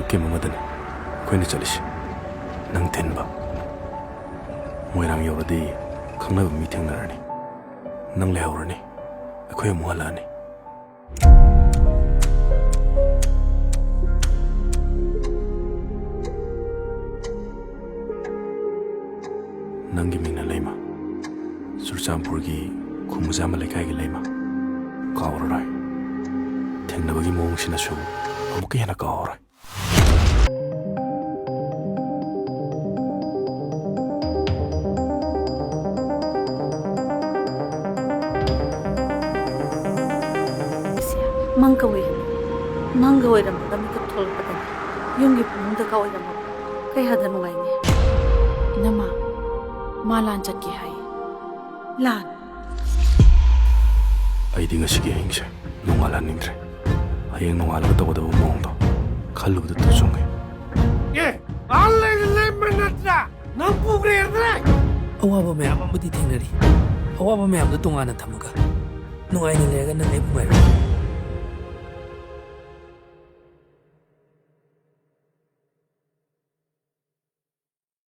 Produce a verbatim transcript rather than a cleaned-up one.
ꯀꯦꯝ ꯑꯃꯗꯅꯤ ꯑꯩꯈꯣꯏꯅ ꯆꯠꯂꯤꯁꯤ꯫ ꯅꯪ ꯊꯤꯟꯕ꯫ ꯃꯣꯏꯔꯥꯡ ꯌꯧꯔꯗꯤ ꯈꯪꯅꯕ ꯃꯤ ꯊꯦꯡꯅꯔꯅꯤ꯫ ꯅꯪ ꯂꯩꯍꯧꯔꯅꯤ꯫ ꯑꯩꯈꯣꯏ ꯑꯃꯨꯛ ꯍꯜꯂꯛꯑꯅꯤ꯫ ꯅꯪꯒꯤ ꯃꯤꯡꯅ ꯂꯩꯃ꯫ ꯆꯨꯔꯆꯥꯟꯄꯨꯔꯒꯤ ꯈꯨꯃꯨꯖꯥꯝꯕ ꯂꯩꯀꯥꯏꯒꯤ ꯂꯩꯃ꯫ ꯀꯥꯎꯔꯔꯣꯏ꯫ ꯊꯦꯡꯅꯕꯒꯤ ꯃꯑꯣꯡꯁꯤꯅꯁꯨ ꯑꯃꯨꯛꯀ ꯍꯦꯟꯅ ꯀꯥꯎꯔꯔꯣꯏ꯫ ꯃꯪꯒ ꯑꯣꯏꯔꯝꯃꯤ꯫ ꯃꯪꯒ ꯑꯣꯏꯔꯝꯃꯒ ꯃꯤꯀꯞ ꯊꯣꯛꯂꯛꯄꯗꯅꯤ ꯌꯨꯝꯒꯤ ꯐꯃꯨꯡꯗꯒ ꯑꯣꯏꯔꯝꯃꯕ ꯀꯌꯥꯗ ꯅꯨꯡꯉꯥꯏꯅꯤ꯫ ꯏꯅꯝꯃ, ꯃꯥ ꯂꯥꯟ ꯆꯠꯀꯦ ꯍꯥꯏ꯫ ꯂꯥꯟ? ꯑꯩꯗꯤ ꯉꯁꯤꯒꯤ ꯑꯍꯤꯡꯁꯦ ꯅꯣꯡꯉꯥꯜꯍꯟꯅꯤꯡꯗ꯭ꯔꯦ꯫ ꯍꯌꯦꯡ ꯅꯣꯡꯉꯥꯜꯂꯒ ꯇꯧꯒꯗꯕ ꯃꯑꯣꯡꯗꯣ ꯈꯜꯂꯨꯕꯗ ꯇꯨ ꯆꯨꯡꯉꯦ꯫ ꯑꯦ, ꯑꯥ ꯂꯩꯔ ꯂꯩꯔꯝꯕ ꯅꯠꯇ꯭ꯔꯥ? ꯅꯪ ꯄꯨꯈ꯭ꯔꯦꯗ꯭ꯔꯥ? ꯑꯋꯥꯕ ꯃꯌꯥꯝ ꯑꯃꯗꯤ ꯊꯦꯡꯅꯔꯤ꯫ ꯑꯋꯥꯕ ꯃꯌꯥꯝꯗꯣ ꯇꯣꯉꯥꯟꯅ ꯊꯝꯃꯒ ꯅꯨꯡꯉꯥꯏꯅ ꯂꯩꯔꯒ ꯅꯪ ꯑꯩꯕꯨ ꯉꯥꯏꯔꯣ꯫